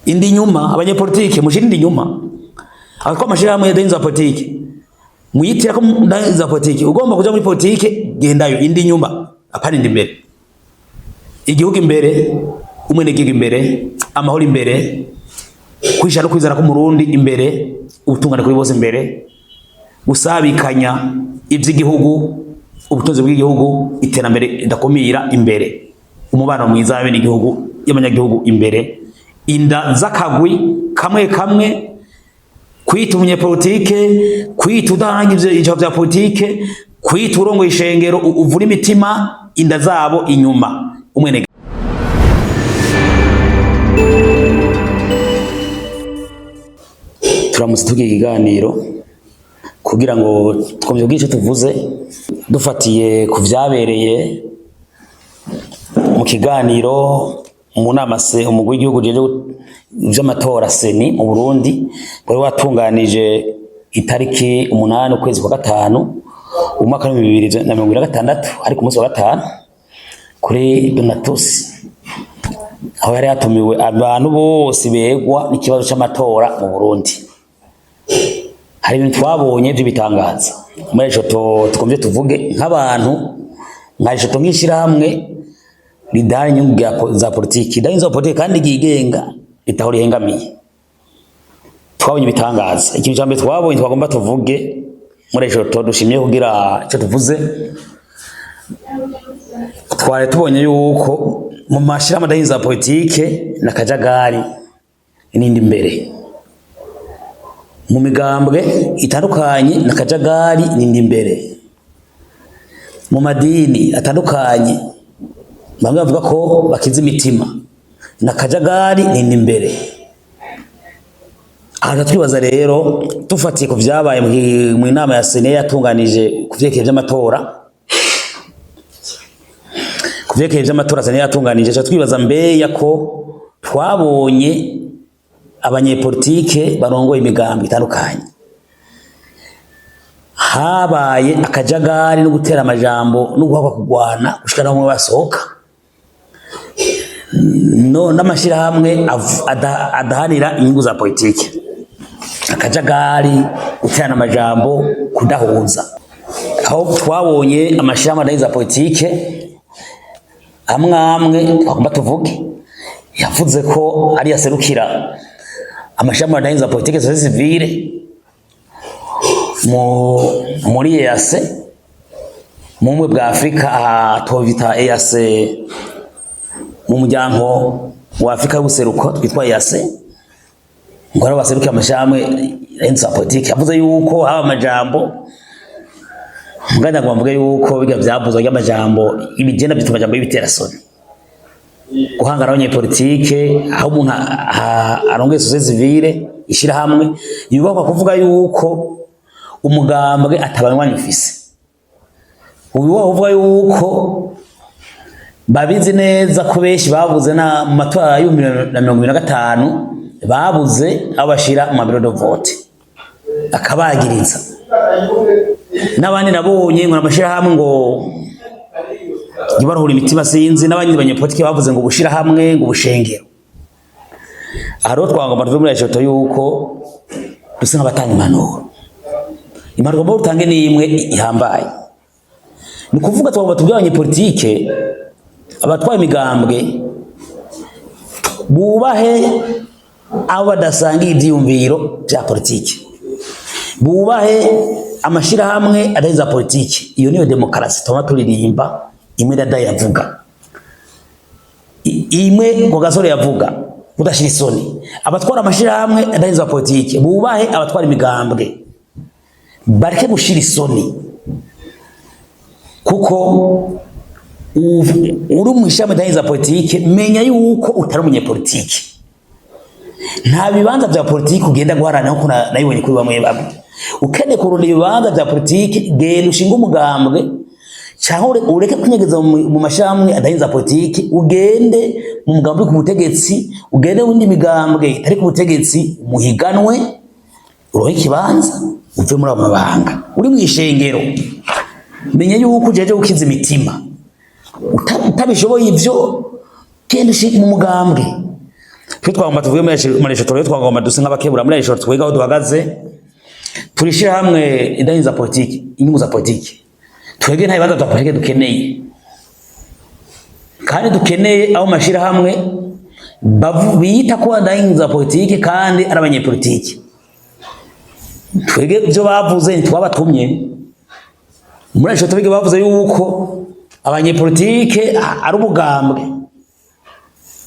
Indi nyuma, abanyepolitike mushire indi nyuma. Abatwa amashirahamwe y'idini za politike, mwitira ko za politike, ugomba kuja muri politike, gendayo indi nyuma, apana indi imbere. Igihugu imbere, umwenegihugu imbere, amahoro imbere, kwisha no kwizana k'Umurundi imbere, ubutungane kuri bose imbere, gusabikanya ivy'igihugu, ubutunzi bw'igihugu, iterambere ridakumira imbere, umubano mwiza w'abenegihugu, y'abanyagihugu imbere, inda z'akagwi kamwe kamwe, kwita umunyepolitike, kwita udaharanga ivyo vya politike, kwita urongoye ishengero uvura imitima, inda zabo inyuma, umwene. Turamutse tugira ikiganiro kugira ngo twumve bw'icyo tuvuze, dufatiye ku vyabereye mu kiganiro mu nama se umugwi w'igihugu ujejwe ivy'amatora CENI mu Burundi wari watunganije itariki 8 ukwezi kwa gatanu umwaka wa 2026, ariko umunsi wa gatanu, kuri Donatus, aho yari yatumiwe abantu bose begwa n'ikibazo c'amatora mu Burundi. Hari ibintu twabonye by'ibitangaza muri ico twumvye tuvuge nk'abantu, nka ico nk'ishirahamwe ridahari inyungu za politiki, ridahari za politiki kandi ryigenga, ritaho rihengamiye. Twabonye ibitangaza. Ikintu cya mbere twabonye twagomba tuvuge muri ico dushimye kugira ico tuvuze, twari tubonye yuko mu mashirahamwe adahinza za politike na kajagari n'indi mbere, mu migambwe itandukanye na kajagari n'indi mbere, mu madini atandukanye bamwe bavuga ko bakiza imitima na kajagari n'indi mbere. Aha twibaza rero, dufatiye ku vyabaye mu nama ya CENI yatunganije ku vyerekeye vy'amatora, ku vyerekeye vy'amatora CENI yatunganije, ca twibaza mbeya ko twabonye abanyepolitike barongoye imigambi itandukanye habaye akajagari no gutera amajambo no guhakwa kugwana gushika naho bamwe basohoka, no n'amashirahamwe adahanira inyungu za politike, akajagari, guterana amajambo, kudahuza, aho twabonye amashirahamwe adahanira za politike amwe amwe twagomba tuvuge yavuze ko ari yaserukira amashirahamwe adahanira za politike, société civile muri EAC, mu bumwe bwa Afrika, aha twita EAC, mu muryango wa Afrika y'ubuseruko twitwa EAC, ngo aribo baserukira amashirahamwe za politike, yavuze yuko haba amajambo muganda ngo mvuge yuko bijya vyavuzwe ry'amajambo ibigenda byitwa amajambo y'ibiterasoni, guhangana n'abanyepolitike, aho umuntu arongoye société civile, ishirahamwe, yubakwa kuvuga yuko umugambwe atabanywanyi ufise, uyu uvuga yuko babizi neza ko benshi babuze na mu matora y'ibihumbi na 2025, babuze aho bashira mu bureau de vote, akabagiriza n'abandi. Nabonye ngo amashirahamwe ngo baruhura imitima, sinzi, n'abandi banyepolitike bavuze ngo ubushirahamwe, ngo ubushengero. Aha rero twagomba tuve muri ico yuko dusa nk'abatanga impanuro. Impanuro tugomba dutange ni imwe ihambaye, ni ukuvuga twagomba tubwire abanyepolitike, abatwaye imigambwe, bubahe abo badasangiye ivyiyumviro vya politike, bubahe amashirahamwe atari za politike. Iyo niyo demokarasi tuma turirimba, imwe Dada yavuga, imwe ngo Gasore yavuga, kudashira isoni. Abatwara amashirahamwe atari za politike bubahe abatwara imigambwe, bareke gushira isoni, kuko uri mu ishami atari za politike, menya yuko utari umunyepolitike. Nta bibanza vya politike ugenda guharanira, nkuko nabibonye kuri bamwe bamwe. Ukeneye kurunda ibibanza vya politike, genda ushinge umugambwe, cyangwa ureke kwinyegeza mu mashirahamwe adahinza politike, ugende mu mugambwe uri ku butegetsi, ugende mu yindi migambwe itari ku butegetsi, muhiganwe, uronke ikibanza, uve muri ayo mabanga. Uri mu ishengero, menya yuko ujeje gukiza imitima. Utabishoboye ivyo, genda ushike mu mugambwe. Twe twagomba tuvuge muri eshatu rero, twagomba duse nk'abakebura muri eshatu. Twega aho duhagaze, turishira hamwe idahinza politiki, inyungu za politiki. Twebwe nta bibanza bya politiki dukeneye, kandi dukeneye aho mashira hamwe biyita ko badahinza politiki kandi ari abanyepolitiki. Twebwe ibyo bavuze ntitwabatumye. Muri eshatu twebwe bavuze yuko abanyepolitike ari ubugambwe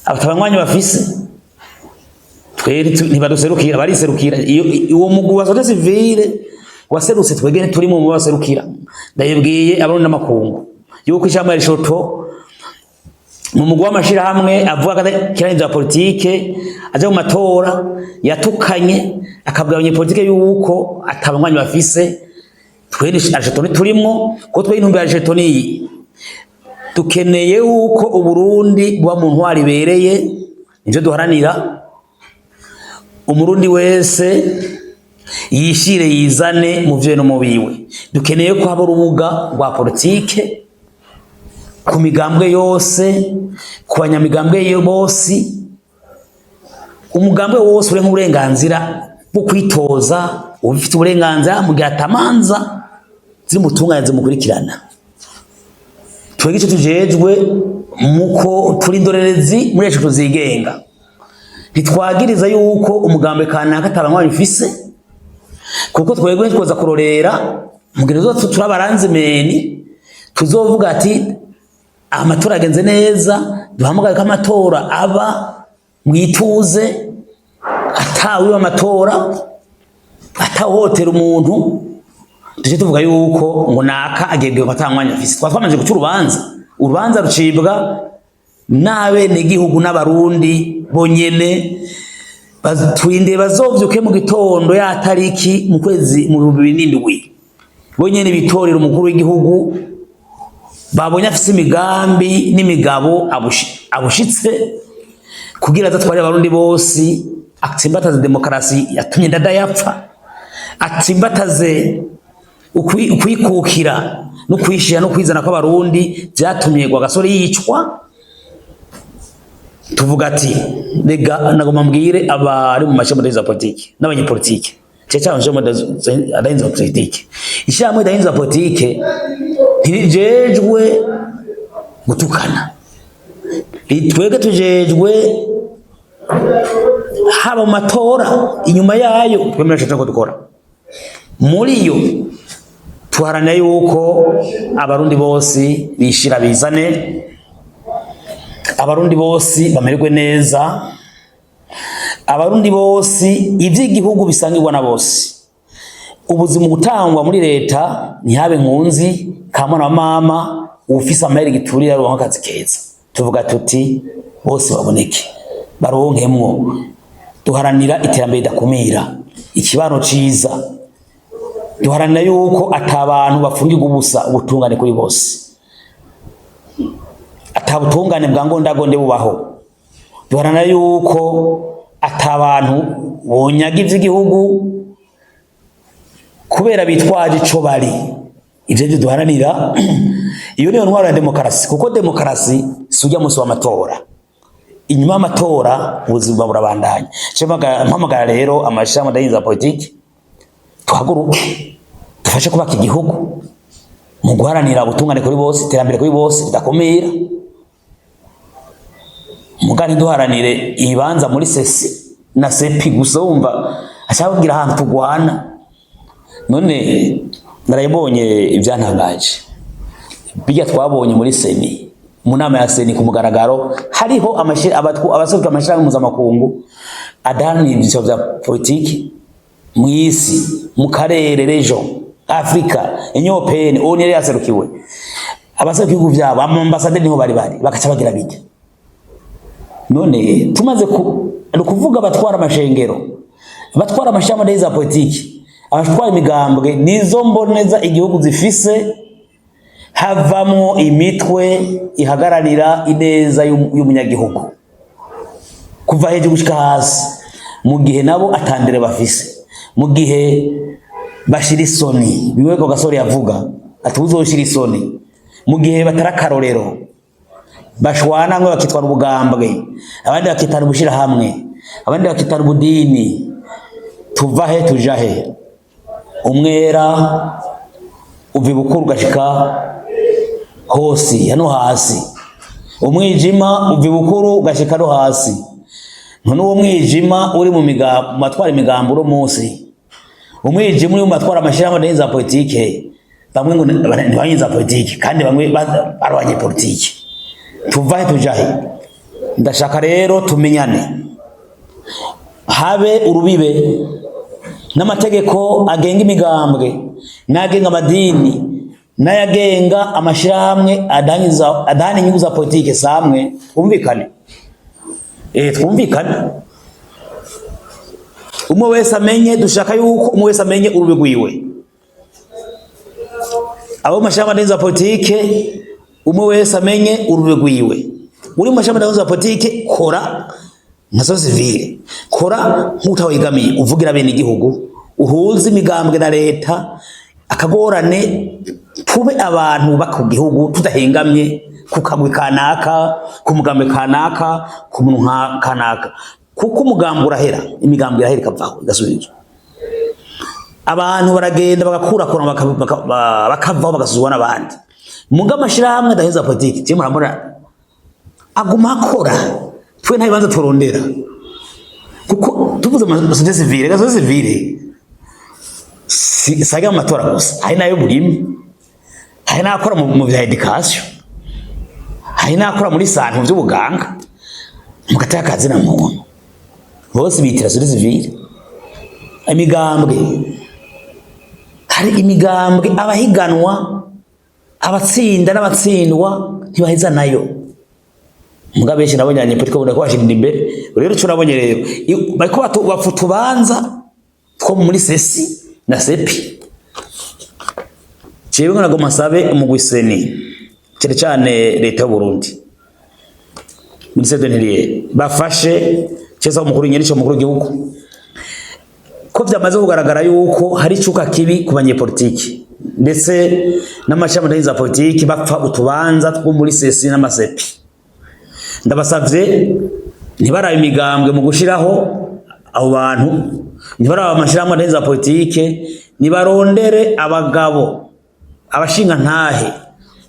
abatabanywanyi bafise. Twe ntibaduserukira, bariserukira. Iyo uwo mugwi wa société civile waserutse, twebwe turi mu baserukira. Ndayibwiye Abarundi n'amakungu yuko ijambo rishoto mu mugwi w'amashirahamwe avuga ko kiranye bya politike aja mu matora, yatukanye akabwira abanyepolitike yuko atabanywanyi bafise. Twe arishoto turimwo, kuko twe intumbero ya niyi: dukeneye yuko Uburundi buba mu ntwari ibereye. Nivyo duharanira. Umurundi wese yishire yizane mu vyo no mu biwe. Dukeneye ko haba urubuga rwa politike ku migambwe yose, ku banyamigambwe bose. Umugambwe wose uri nk'uburenganzira bwo kwitoza, ubifite uburenganzira mu gihe atamanza ziri mutungane zimukurikirana. Twebwe icyo tujejwe, muko turi indorerezi muri eshatu zigenga, ntitwagiriza yuko umugambi kanaka atabanywa bifise, kuko twebwe twoza kurorera mu gihe turabaranzimeni. Tuzovuga ati amatora agenze neza, duhamagare ko amatora aba mwituze, atawiba amatora, atawuhotera umuntu. Tuje tuvuga yuko ngo naka agiye ko ata mwanya afise, twaba twamaze guca urubanza. Urubanza rucibwa n'abenegihugu n'Abarundi bonyene. Twinde bazovyuke mu gitondo ya tariki mu kwezi mu 2007, bonyene bitorera umukuru w'igihugu babonye afise imigambi n'imigabo abushitse kugira azatware Abarundi bose, atsimbataze demokarasi yatumye Ndada yapfa, atsimbataze ukwikukira no kwishira no kwizana kw'Abarundi vyatumye Rwagasore yicwa. Tuvuga ati rega nagomba mbwire abari mu mashami za politiki n'abanyepolitike, cye cyangwa amashami adahinza politiki. Ishyirahamwe ridahinza politike ntirijejwe gutukana. Twebwe tujejwe, haba mu matora, inyuma yayo, twemera ko dukora muri yo. Tuharanira yuko Abarundi bose bishira bizane, Abarundi bose bamererwe neza, Abarundi bose ivy'igihugu bisangirwa na bose, ubuzima gutangwa muri leta ntihabe nkunzi kamwana wa mama, ufise amahera giturira aronka akazi keza. Tuvuga tuti bose baboneke, baronkemwo. Duharanira iterambere ridakumira, ikibano ciza. Duharanira yuko ata bantu bafungirwa ubusa, ubutungane kuri bose, ata butungane bwa ngondagonde bubaho. Duharanira yuko ata bantu bonyaga ivy'igihugu kubera bitwaje ico bari. Ivyo nivyo duharanira. Iyo niyo ntwaro ya demokarasi, kuko demokarasi si ujya munsi w'amatora. Inyuma y'amatora ubuzima burabandanya. Mpamagara rero amashirahamwe adahinza politiki, tuhaguruke dufashe kubaka igihugu mu guharanira ubutungane kuri bose, iterambere kuri bose ridakumira. Mugani duharanire ibibanza muri CECI na CEPI gusa. Wumva ashaka kugira ahantu tugwana. None narayibonye, ibyantangaje bijya twabonye muri CENI, mu nama ya CENI ku mugaragaro, hariho abaserukira amashirahamwe mpuzamakungu adaharanira ibyicaro bya politiki mu isi, mu karere, région Afrika, Union Européenne, ONU yari yaserukiwe, abaserukiye ibihugu vyabo, amambasaderi niho bari bari, bakaca bagira bijya. None tumaze ku ni ukuvuga abatwara amashengero, abatwara amashirahamwe za politiki, abatwara imigambwe, nizo mboneza igihugu zifise. Havamwo imitwe ihagararira ineza y'umunyagihugu kuva hejuru gushika hasi, mu gihe nabo atandere bafise, mu gihe bashira isoni bimwe ko Gasore yavuga ati uzoshira isoni, mu gihe batari akarorero. Bashwana, bamwe bakitwara ubugambwe, abandi bakitana ubushirahamwe, abandi bakitana ubudini. Tuva he tuja he? Umwera uva ibukuru ugashika hose hano hasi, umwijima uva ibukuru ugashika no hasi. None uwo mwijima uri mu matwara imigambo uno munsi, umwijima uri mu matwara amashirahamwe za politike, bamwe ngo ntibanye za politike kandi bamwe barwanye politike. Tuva he tuja he? Ndashaka rero tumenyane, habe urubibe n'amategeko agenga imigambwe n'agenga amadini n'ayagenga amashirahamwe adahana inyungu za politike samwe. Twumvikane, twumvikane, umwe wese amenye. Dushaka yuko umwe wese amenye urubi rwiwe. Abo mu mashirahamwe adahaniriza politike, umwe wese amenye urubi rwiwe. Uri mu mashirahamwe adahaniriza politike, kora nka société civile, kora nk'utawegamiye, uvugira bene igihugu, uhuze imigambwe na leta, akagorane tube abantu baka ku gihugu tudahengamye ku kagwi kanaka, ku mugambi kanaka, ku muntu nka kanaka, kuko umugambi urahera, imigambi irahera ikavaho igasubizwa. Abantu baragenda bagakurakura, bakavaho, bagasuzwa n'abandi. Muga amashirahamwe adaheza politiki, je murambona aguma akora. Twe nta bibanza turondera, kuko tuvuze société civile, ga société civile si saga amatora gusa. Hari nayo burimi, hari n'akora mu vya éducation, hari n'akora muri santé, mu vy'ubuganga, mu gateka kazi na muntu. Bose bitira société civile. Imigambwe, hari imigambwe abahiganwa, abatsinda n'abatsindwa ntibaheza nayo. Muga benshi nabonye abanyepolitike babona ko bashirira imbere. Rero ico nabonye rero, bariko bapfa utubanza two muri CECI na CEPI. Jewe nagomba nsabe umugwi CENI, cyane cyane leta y'u Burundi, ministère de l'Intérieur, bafashe ceza umukuru nyenisho umukuru w'igihugu, ko byamaze kugaragara yuko hari icuka kibi ku banyepolitiki ndetse n'amashami za politiki, bapfa utubanza two muri CECI n'ama CEPI. Ndabasavye, ntibarabe imigambwe mu gushiraho abo bantu, ntibarabe amashirahamwe za politike, nibarondere abagabo, abashinga ntahe,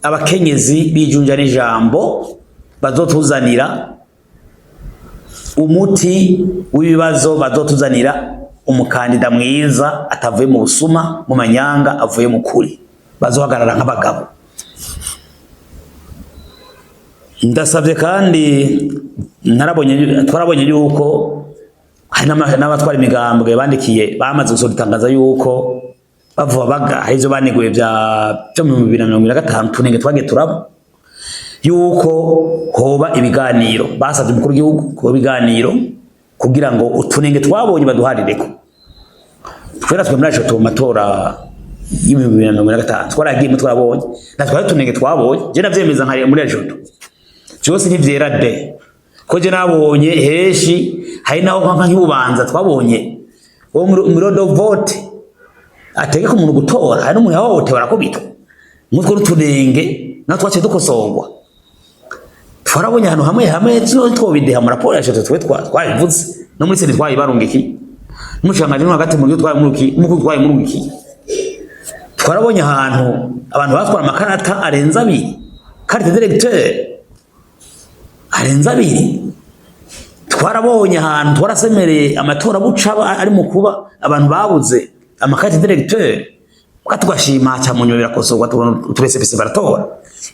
abakenyezi bijunja n'ijambo, bazotuzanira umuti w'ibibazo, bazotuzanira umukandida mwiza atavuye mu busuma, mu manyanga, avuye mu kuri, bazohagarara nk'abagabo. Ndasabye kandi, narabonye, twarabonye yuko hari n'abatwara imigambwe bandikiye, bamaze gusohora itangazo yuko bavuga baga hari ivyo baneguye byo mu 2025, tunenge twagiye turaba, yuko hoba ibiganiro. Basabye umukuru w'igihugu kuba ibiganiro kugira ngo utunenge twabonye baduharireko. Twera twe muri aco mu matora y'2025 twaragiye, twarabonye na twari tunenge twabonye. Je navyemeza nka muri aco byose ntivyera de, ko je nabonye heshi hari naho nka nk'ibubanza twabonye wo muri de vote ategeka umuntu gutora, hari n'umuntu yahohotewe arakubitwa. Mutwo n'utunenge natwo twaciye dukosorwa. Twarabonye ahantu hamwe hamwe twobideha mu raporo yacu, twe twabivuze no muri CENI twayibarungikiye, n'umushikiranganji no hagati mu gihugu twayimurukiye, umukuru twayimurugikiye. Twarabonye ahantu abantu batwara amakarata arenze abiri, carte d'électeur arenze abiri. Twarabonye ahantu, twarasemereye amatora buca ari mu kuba, abantu babuze ama carte d'électeur, bwa tugashima ca mu nyuma birakosorwa, tubona utu récépissé, baratora.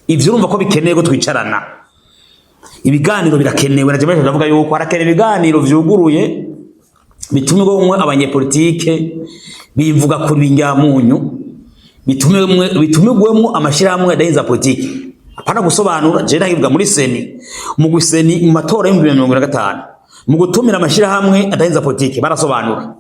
Ivyo urumva ko bikeneye ko twicarana, ibiganiro birakenewe. Na jewe ndavuga yuko harakenewe ibiganiro vyuguruye, bitumirwamwo abanyepolitike bivuga kuri binyamunyu, bitumigwemwo amashirahamwe adahinza politike. Apana gusobanura, je ndahivuga muri CENI, mu gu CENI mu matora y'2025, mu gutumira amashirahamwe adahinza politike barasobanura.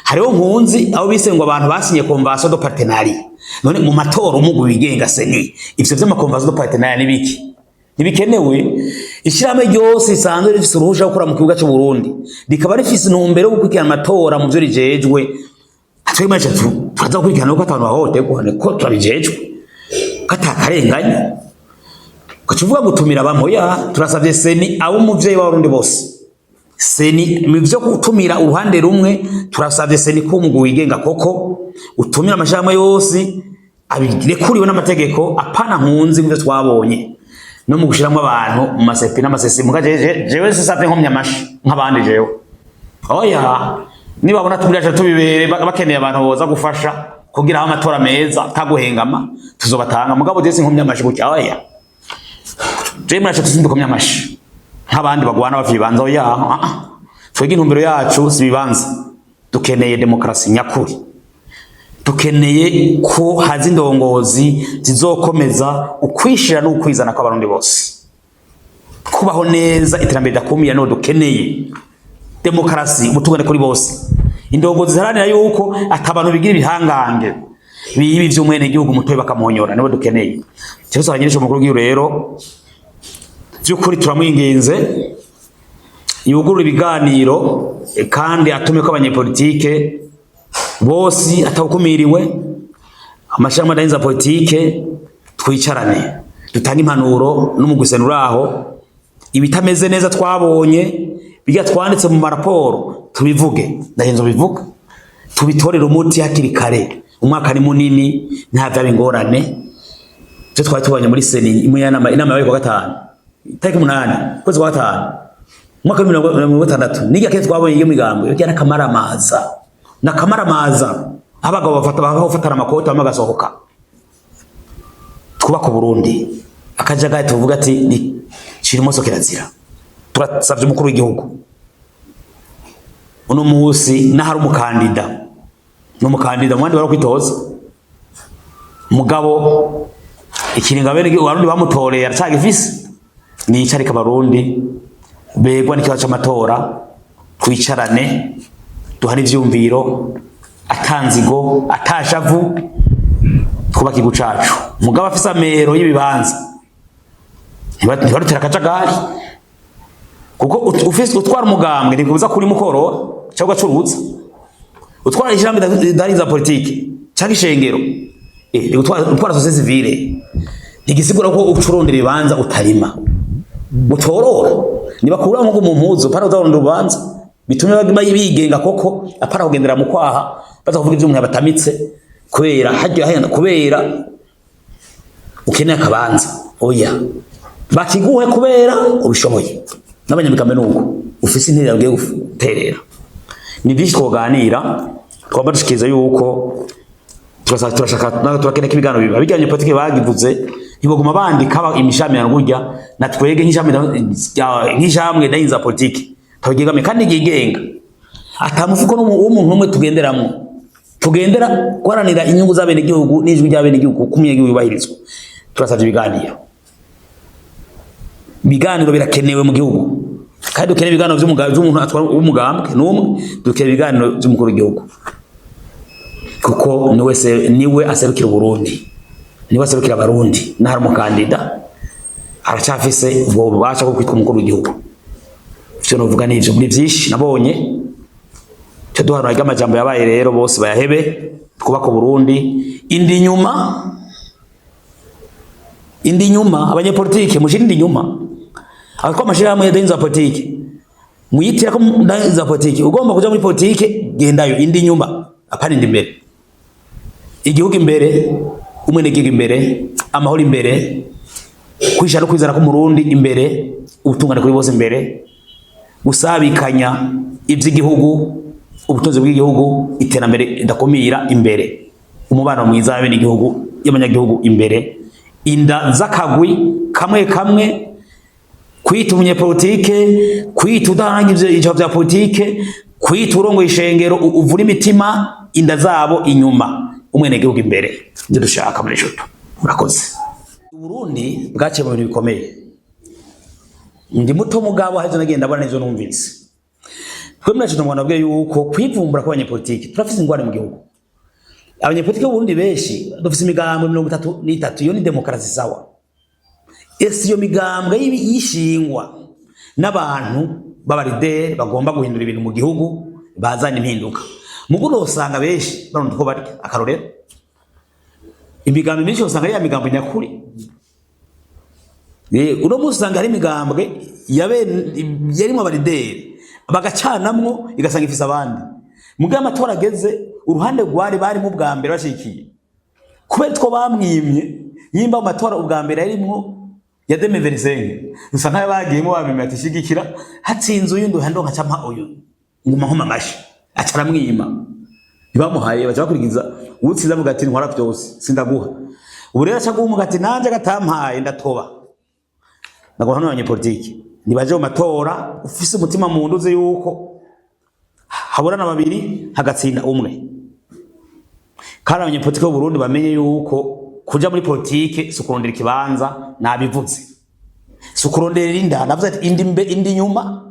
Hariho nkunzi aho bise ngo abantu basinye convention de partenariat. None mu matora, umugwi wigenga CENI, ivyo vy'ama convention de partenariat nibiki? Ntibikenewe. Ishirahamwe ryose risanzwe rifise uruhusha rwo gukora mu kibuga c'u Burundi, rikaba rifise intumbero yo gukurikirana amatora mu vyo rijejwe, twebwe mace turaza gukurikirana ko abantu bahohoterwa, ko turabijejwe, ko atakarenganya. Ugaca uvuga gutumira bamwe, oya, turasavye CENI abo umuvyeyi w'Abarundi bose. CENI mu vyo gutumira uruhande rumwe, turasavye CENI ko umugwi wigenga koko utumira amashirahamwe yose abirekuriwe n'amategeko, apana nkunzi muvyo twabonye no mu gushiramwo abantu mu ma CPI n'ama CECI. Muga jewe sisavye nkomya amashi nk'abandi jewe, oya. Nibabona tubiraje tubibere, bakeneye abantu boza gufasha kugira aho amatora meza ataguhengama, tuzobatanga. Mugabo je sinkomya amashi gutya, oya. Jewe muraca tusindukomya amashi nk'abandi bagwana bava ibibanza, oya. Ah, ah. Twebwe intumbero yacu si ibibanza, dukeneye demokarasi nyakuri, dukeneye ko haza indongozi zizokomeza ukwishira n'ukwizana kw'Abarundi bose, kubaho neza, iterambere ridakumira. Niho dukeneye demokarasi, ubutungane kuri bose, indongozi ziharanira yuko ata abantu bigira ibihangange biba ivy'umwenegihugu mutoyi bakamuhonyora. Nibo dukeneye. Ikibazo abanyeresha umukuru w'igihugu rero, vy'ukuri turamwinginze yugurura ibiganiro, kandi atume ko abanyepolitike bose atawukumiriwe, amashirahamwe adahinza politike, twicarane, dutange impanuro n'umugwiseno uraho ibitameze neza twabonye, bijya twanditse mu maraporo tubivuge, ndahenzo bivuga, tubitorere umuti hakiri kare. Umwaka ni munini, nta vyaba ingorane. Ivyo twari tubonye muri CENI imwe y'inama, inama yabaye kuwa gatanu itariki 8 ukwezi kwa gatanu umwaka wa 2060, nirya kene twabonye iyo migambo yo n'akamaramaza, n'akamaramaza, abagabo bafata bafatana amakoti bamwe bagasohoka. Twubaka Burundi akajagari, tuvuga ati ni kirimoso kirazira. Turasavye umukuru w'igihugu uno musi, n'ahari umukandida n'umukandida mu bandi bari kwitoza, mugabo ikiringo bene Abarundi bamutoreye aracagifise, niyicarike Abarundi begwa n'ikibazo c'amatora, twicarane, duhane ivyumviro atanzigo atashavu, twubaka igihugu cacu. Mugabo afise amero y'ibibanza ntibarutera akajagari, kuko ufise utwara umugambwe ntibikubuza kuri mukorora cyangwa ugacuruza, utwara ishyirahamwe ridahariza politike cyangwa ishengero, utwara société civile ntigisigura ko ucurondera ibibanza utarima utorora. Nibakura nko mu mpuzu para uzarondera urubanza bitume bigenga koko, apara kugendera mu kwaha baza kuvuga ivyo umuntu yabatamitse kubera hajya henda, kubera ukeneye akabanza. Oya, bakiguhe kubera ubishoboye. N'abanyamigambi nuko ufise interera ugiye guterera. Ni byinshi twoganira, twaba dushikiriza yuko turashaka turakeneye ko ibiganiro biba bijyanye politike. Bagivuze ntibaguma bandika imishamirano gurya, na twege nk'ishamwe dahinza politike tubigegame kandi ryigenga, ata mufuko w'umuntu umwe tugenderamwo, tugendera guharanira inyungu z'abenegihugu n'ijwi ry'abenegihugu ko umunyagihugu yubahirizwa. Turasavye ibiganiro, ibiganiro birakenewe mu gihugu, kandi dukeneye ibiganiro vy'umuntu atwara w'umugambwe n'umwe, dukeneye ibiganiro vy'umukuru w'igihugu, kuko niwe se, niwe aserukira Uburundi, niwe aserukira Abarundi. N'ahari umukandida aracyafise ubwo bubasha bwo kwitwa umukuru w'igihugu. Ivyo novuga nivyo muri vyinshi nabonye. Cyo duhanura ry'amajambo yabaye rero, bose bayahebe, twubake Uburundi. Indi nyuma, indi nyuma, abanyepolitike mushire indi nyuma, abatwa amashirahamwe y'adahinza politike muyitira ko ndahinza politike, ugomba kuja muri politike gendayo, indi nyuma, apana indi imbere. Igihugu imbere, umwenegihugu imbere, amahoro imbere, kwishira no kwizana k'Umurundi imbere, ubutungane kuri bose imbere, gusabikanya ivy'igihugu, ubutunzi bw'igihugu, iterambere ridakumira imbere, umubano mwiza w'abenegihugu y'abanyagihugu imbere, inda z'akagwi kamwe kamwe, kwita umunyepolitike, kwita udaharanga ivyo vya politike, kwita urongoye ishengero uvura imitima, inda zabo inyuma, umwenegihugu imbere. Ivyo dushaka muri joto. Murakoze. Uburundi bwaciye mu bintu bikomeye. Ndi muto, mugabo hari ivyo nagiye ndabona n'ivyo numvise. Twe muri ico nabwiye yuko kwivumbura kw'abanyepolitike, turafise ingwara mu gihugu. Abanyepolitike b'Uburundi benshi, dufise imigambwe 33, iyo ni demokarasi, sawa. Ese iyo migambwe yishingwa n'abantu b'abarideri bagomba guhindura ibintu mu gihugu, bazana impinduka? Mugo usanga benshi baronda uko barya. Akarorero, imigambi myinshi usanga ari ya migambo nyakuri. Uno munsi usanga hari imigambwe yarimwo aba leaders, bagacanamwo, igasanga ifise abandi. Mugabo amatora ageze, uruhande rwari barimo ubwa mbere bashikiye, kubera two bamwimye, yimba mu matora ubwa mbere yarimwo ya 2025, usa nkayo bagiyemo babimye ati shigikira, hatsinze uyu nduha ndonka campa uyu nguma nkoma amashi, aca aramwima, ntibamuhaye. Baca bakurikiza uwutsinze, avuga ati ntwara byose, sindaguha. Ubu rero aca guhumuka ati nanje gatampaye ndatoba. Nagora hano abanyepolitiki ntibaje mu matora ufise umutima mu nda, uzi yuko haburana babiri hagatsinda umwe. Kandi abanyepolitiki b'u Burundi bamenye yuko kuja muri politike si ukurondera ikibanza, nabivuze, si ukurondera inda, navuze ati indi indi nyuma,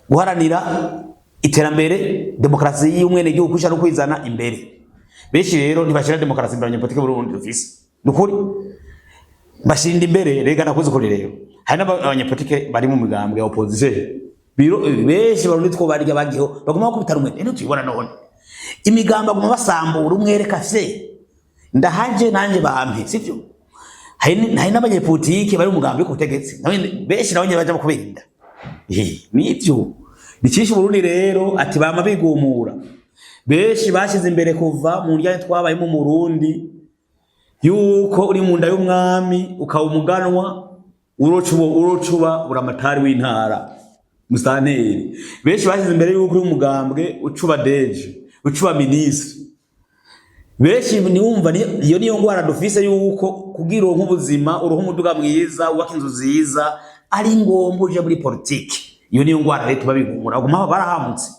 guharanira iterambere, demokarasi y'umwenegihugu, kwisha no kwizana imbere. Benshi rero ntibashira demokarasi imbere. Abanyepolitiki b'u Burundi dufise, nukuri bashinda imbere. Rega nakuze ukuri rero, hari n'abanyepolitike bari mu migambwe ya opposition biro benshi barundi two barya bagiho baguma bakubita rumwe. Ino tuyibona none imigambo aguma basambura, umwereka fye ndahaje nanjye bampe, sivyo? Hari n'abanyepolitike bari mu mugambi ku butegetsi nabo benshi nabo nyene baja kubera inda. Nivyo bicisha Burundi rero ati bama bigumura. Benshi bashize imbere kuva mu ndyane twabayemo mu Burundi, yuko uri mu nda y'umwami ukaba umuganwa, urocuba urocuba uramatari w'intara, musitanteri. Benshi bashyize imbere yuko uri umugambwe ucuba DG, ucuba minisitiri. Benshi niwumva iyo niyo ngwara dufise, yuko kugira uronke ubuzima, uronke umuduga mwiza, wubake inzu nziza, ari ngombwa uje muri politiki. Iyo niyo ngwara rero tuba bigumura, baguma barahamutse.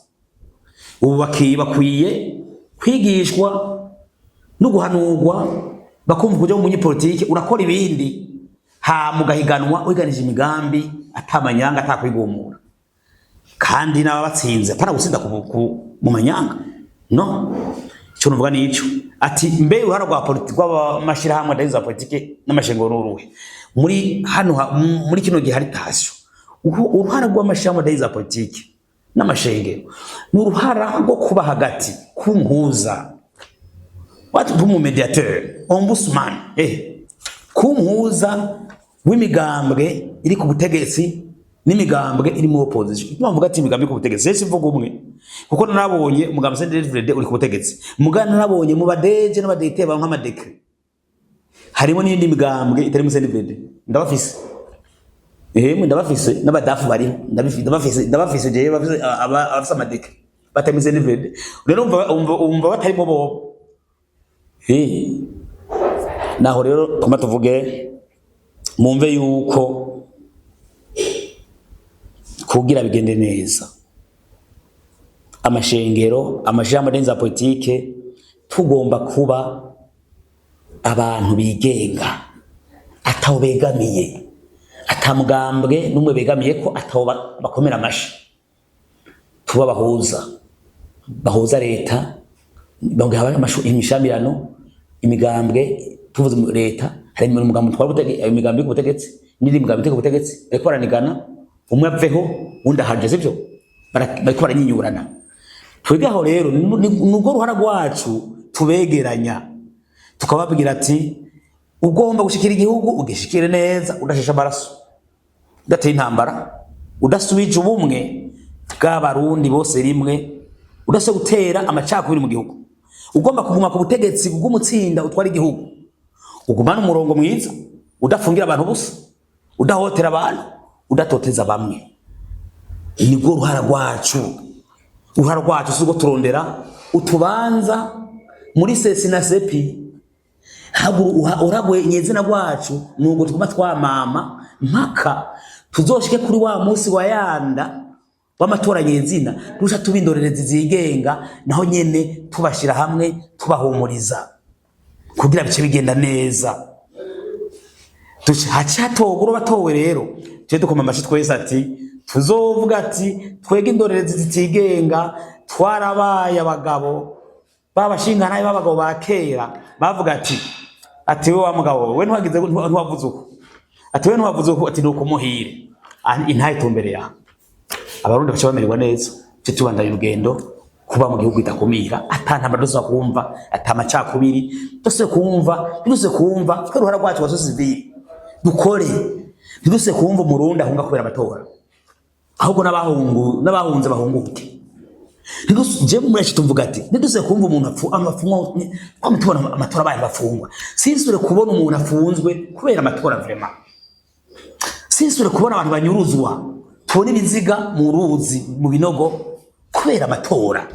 Ubu bakwiye kwigishwa no guhanurwa, bakumva kuja mu munyepolitike urakora ibindi, hama ugahiganwa uhiganije imigambi, atamanyanga, atakwigumura, kandi n'ababatsinze apana gutsinda mu manyanga. No icyo nuvuga ni ico ati mbe uruhara rwa politiki, rw'amashirahamwe adahiza za politike n'amashengero n'uruhe muri hano muri kino gihe hari tension? Uruhara rw'amashirahamwe adahiza za politike n'amashengero ni uruhara rwo kuba hagati, kumpuza, watu tumu médiateur, ombudsman, kumpuza w'imigambwe iri ku butegetsi n'imigambwe iri mu opposition. Icyo mvuga ati imigambwe iri ku butegetsi, ese mvuga umwe, kuko narabonye umugambi CNDD-FDD uri ku butegetsi, mugana narabonye mu ba DG n'aba DT baronka ama décrets, harimo n'iyindi migambwe itari mu CNDD-FDD. Ndabafise, ehemwe, ndabafise n'aba DAF bariho, ndabafise, ndabafise, ndabafise jewe, bafise abafise ama décrets batari mu CNDD-FDD. Rero umva batarimo bobo. Naho rero tuma tuvuge mumve yuko kugira bigende neza, amashengero, amashirahamwe za politike, tugomba kuba abantu bigenga, ataho begamiye, atamugambwe n'umwe begamiye, ko ataho bakomera amashi. Tuba bahuza, bahuza leta, haba imishamirano, imigambwe, tuvuze leta, hari umugambi utwara imigambi ku butegetsi n'indi migambi iri ku butegetsi, bariko baranigana, umwe aveho undi ahaje, sivyo? Bariko baranyinyurana. Twebwe aho rero nubwo ruhara rwacu tubegeranya, tukababwira ati ugomba gushikira igihugu, ugishikire neza, udasheshe amaraso, udateye intambara, udasubije ubumwe bw'Abarundi bose rimwe, udasubiye gutera amacakubiri mu gihugu. Ugomba kuguma ku butegetsi bw'umutsinda, utwara igihugu, ugumane umurongo mwiza, udafungira abantu busa, udahotera abantu, udatoteza bamwe. Nibwo ruhara rwacu. Uruhara rwacu si urwo turondera utubanza muri CECI na CEPI. Uraguye nyezina rwacu nubwo tuguma twamama mpaka tuzoshike kuri wa munsi wa yanda w'amatora nyezina, duca tuba indorerezi zigenga, naho nyene tubashira hamwe, tubahumuriza kugira bice bigenda neza. Haca hatorwa uwo batowe. Rero tuje dukoma amashi twese, ati tuzovuga ati twege indorerezi zitigenga twarabaye abagabo babashinganaye b'abagabo ba kera, bavuga ati we wa mugabo we, ntiwagize, ntiwavuze uko, ati we ntiwavuze uko, ati nuko muhire intahe itumbere yawe. Abarundi baca bamererwa neza, tuje tubandanya urugendo kuba mu gihugu idakumira, ata ntambara dusa kumva, ata macakubiri duse kumva, duse kumva. Twe uruhara rwacu wa société civile Dukore, ntiduse kumva Umurundi ahunga kubera amatora, ahubwo n'abahungu n'abahunze bahunguke. Je muri iki tuvuga ati ntiduse kumva umuntu afungwa. Twame tubona amatora abaye bafungwa. Sinsure kubona umuntu afunzwe kubera amatora, vraiment. Sinsure kubona abantu banyuruzwa, tubone ibiziga mu ruzi, mu binogo kubera amatora.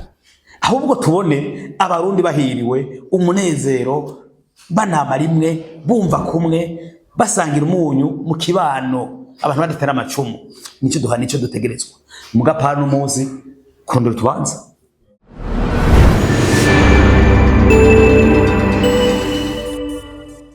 Ahubwo tubone Abarundi bahiriwe umunezero, banama rimwe, bumva kumwe, basangira umunyu mu kibano, abantu badatera amacumu. Nicyo duha, nicyo dutegerezwa. Mugapana umunsi kurondera utubanza.